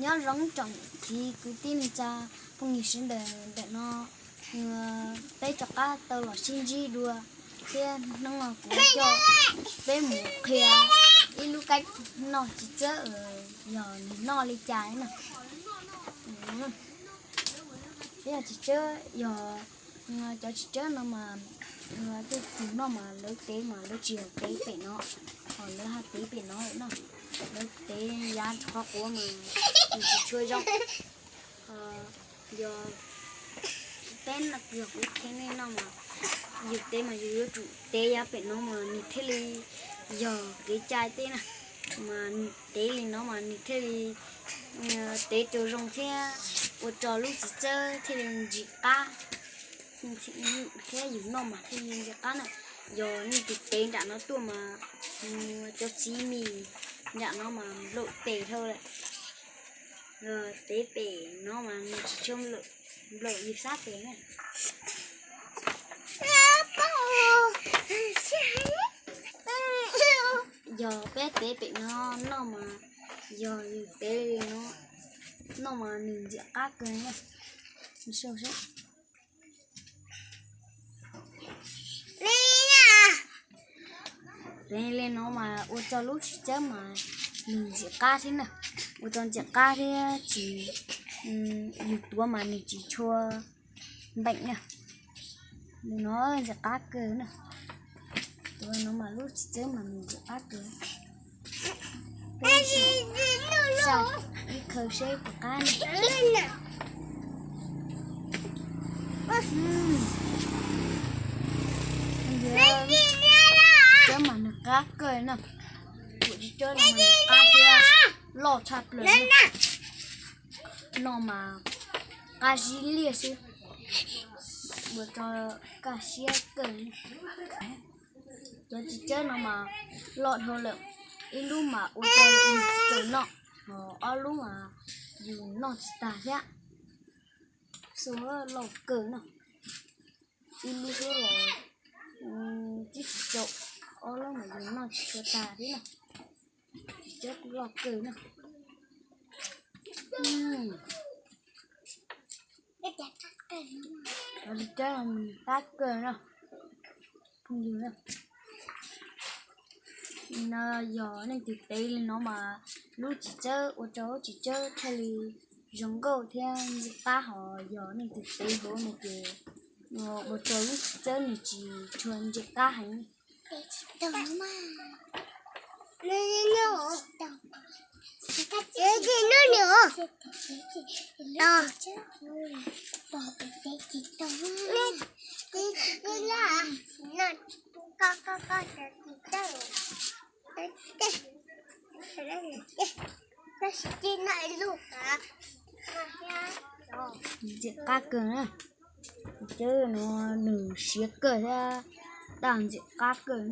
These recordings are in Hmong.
Nyob zoo tsoom txiv kwv tij neej tsa phooj ywg sawv daws. Ntawm no peb rov qab tau los sib ntsib dua thiab. Hnub no kuv coj peb mus qhia ib lub kab noj txiv txawb, yog nws noj li cas na. Peb yog txiv txawb, yog cov txiv txawb no mas tej tug noj mas lawv tev mas lawv tsis yog tev pem no, ho lawv ho tev pem no lawm na. Lawv tev yav qhov quav mas yus tsis tshua zoo. Yog peb yog kuv qhia nej noj mas yus tev mas yus yuav tsum tev yav pem no mas nws thiaj li yog kev cai tej na. Mas nws tev li no mas nws thiaj li tev rau zoo thiab ua rau lub txiv txawb thiaj li ntsim qab. Thiab yus noj mas thiaj li ntsim qab na. Yog nej tus tev nram no tuaj mas cov txiv mis nram no mas nplaum tes dhau lawm. Tev pem no mas nws tsis tshua nplaum yus sab tes na. Yog peb tev pem no noj mas, yog yus tev li no noj mas nws ntsim qab kawg na. Tev li no mas ua rau lub txiv txawb mas nws ntsim qab thiab na. Ua rau ntsim qab thiab tsis, yus tuav mas nws tsis tshua npeem na. Nws no ntsim qab kawg na. Tuav no mas lub txiv txawb mas nws ntsim qab kawg. Peb saj ib khaws seb puas qab na. Txiv txawb mas nws qab kawg na. Kuv txiv txawb no mas nws qab thiab loj tshaj plaws. No mas qab zib liaj xwb, ua rau kaj siab kawg. Cov txiv txawb no mas loj dhau lawm, ib lub mas ua rau yus tsis txaus noj, ho ob lub mas yus noj tsis tag thiab. Xu loj kawg no, ib lub xwb los tib tsis txaus, ob lub mas yus noj tsis tshua tag thiab na. Txiv txawb kuj loj kawg na. Cov txiv txawb no mas qab kawg na. No yog leej twg tev li no mas lub txiv txawb ua rau lub txiv txawb thiaj li zoo nkauj thiab ntxim qab, ho yog leej twg tev hauv no ces ua rau lub txiv txawb nws tsis tshua ntxim qab heev. Ntxim qab kawg na. Cov no nws siav kawg thiab, tab ntxim qab kawg.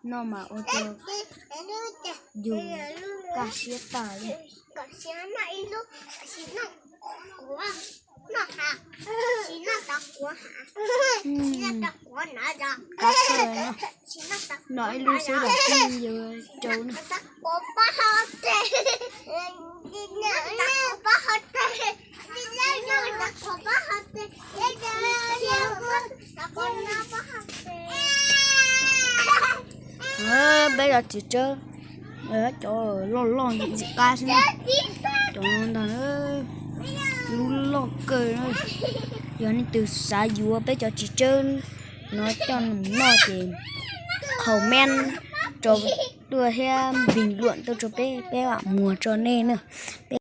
No mas ua rau yus kaj siab tag li. Qab kawg na. No ib lub xwb los pheej yuav rau na. Peb cov txiv tsawb, cov loj loj ntxim ntxim qab xwb na. Cov ntag, lub loj kawg na. Yog leej twg xav yuav peb cov txiv tsawb no coj mus noj ces comment rau tuaj thiab bình luận tuaj rau peb, peb mam muag rau nej na. Peb